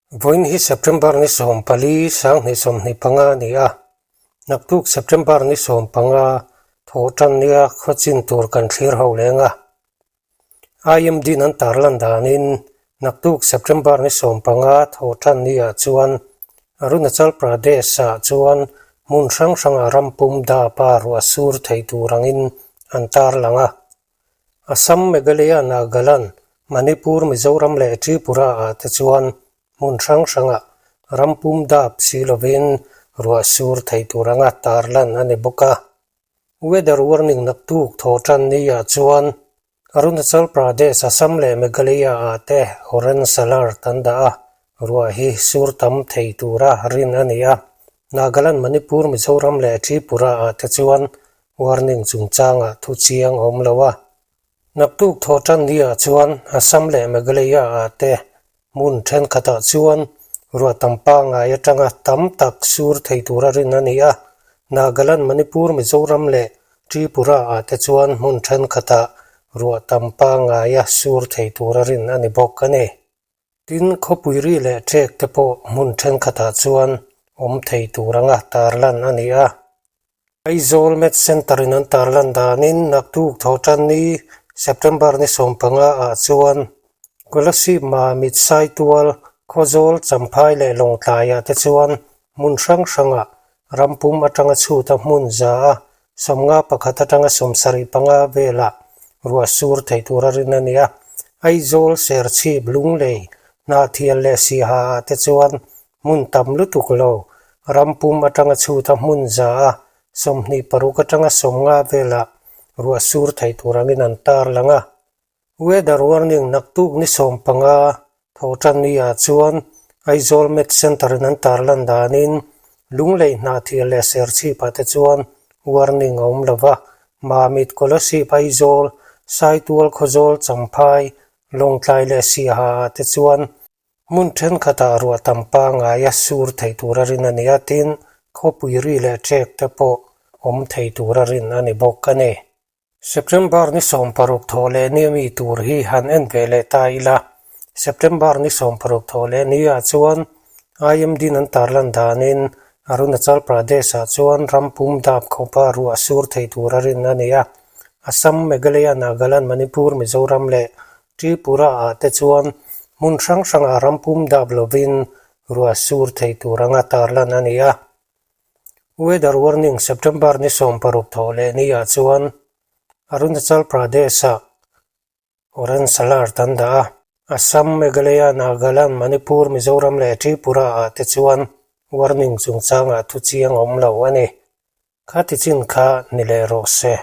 Vawiin hi September ni 14, 2025 a ni a. Naktuk September ni 15 thawh tan nia khaw chin tur kan thlir ho leng a. IMD-in an tarlan danin naktuk September ni 15 thawh tan niah chuan Arunachal Pradesh-ah chuan hmun hrang hrangah ram pum dapa ruah sur thei tur angin an tarlang a. Assam, Meghalaya, Nagaland, Manipur, Mizoram leh Tripura ah te chuan hmun hrang hrangah ram pum dap si lovin ruah sur thei tur anga tarlan a ni bawk a. Weather warning naktuk thaw tan ni ah chuan Arunachal Pradesh, Assam leh Meghalaya ah te orange alert an dah a, ruah hi sur tam thei tura rin a ni a. Nagaland, Manipur, Mizoram leh Tripura ah te chuan Warning chungchangah thu chiang a awm lo a, naktuk thawh tan niah chuan Assam leh Meghalaya ah te hmun thenkhatah chuan ruah tam pangngai atanga tam tak sur thei tura rin a ni a, Nagaland, Manipur, Mizoram leh Tripura ah te chuan hmun thenkhatah ruah tam pangngaia sur thei tura rin a ni bawk a ni. Tin, khawpui ri leh ṭek te pawh hmun thenkhatah chuan awm thei tur anga tarlan a ni a. Aizawl Med Centre in an tarlan danin naktuk thawhṭan ni September ni 15 ah chuan Kolasib Mamit Saitual, Khawzawl, Champhai leh Lawngtlai ah te chuan hmun hrang hrangah ram pum atanga chhuta hmun za a 51 atanga 75 velah ruah sur thei tura rin a ni a. Aizawl, Serchhip, Lunglei, Hnahthial leh Siaha ah te chuan Hmun tam lutuk lo, ram pum atanga chhuta hmun za a, 26 atanga 50 velah ruah sur thei tur angin an tarlang a. Weather warning naktuk ni 15 thawhtan ni ah chuan Aizawl Met Centre in an tarlan danin Lunglei Hnahthial leh Serchhip ah te chuan warning a awm lova, Mamit, Kolasib, Aizawl, Saitual, Khawzawl, Champhai, Lawngtlai leh Siaha ah te chuan Hmun thenkhatah ruah tam pangngaia sur thei tura rin a ni a, tin, khawpui ri leh ṭek te pawh awm thei tura rin a ni bawk a ni. September ni 16 thawh leh ni ami tur hi han en ve leh ta ila, September ni 16 thawh leh ni ah chuan IMD-in an tarlan danin Arunachal Pradesh-ah chuan ram pum dap khawpa ruah sur thei tura rin a ni a, Assam, Meghalaya, Nagaland, Manipur, Mizoram leh Tripura-ah te chuan hmun hrang hrangah ram pum dap lovin ruah sur thei tur anga tarlan a ni a. Weather warning September ni 16 thawh leh niah chuan Arunachal Pradesh-ah orange alert an dah a, Assam, Meghalaya, Nagaland, Manipur, Mizoram leh Tripura-ah te chuan warning chungchangah thu chiang a awm lo a ni. Kha tichin kha ni leh rawh se.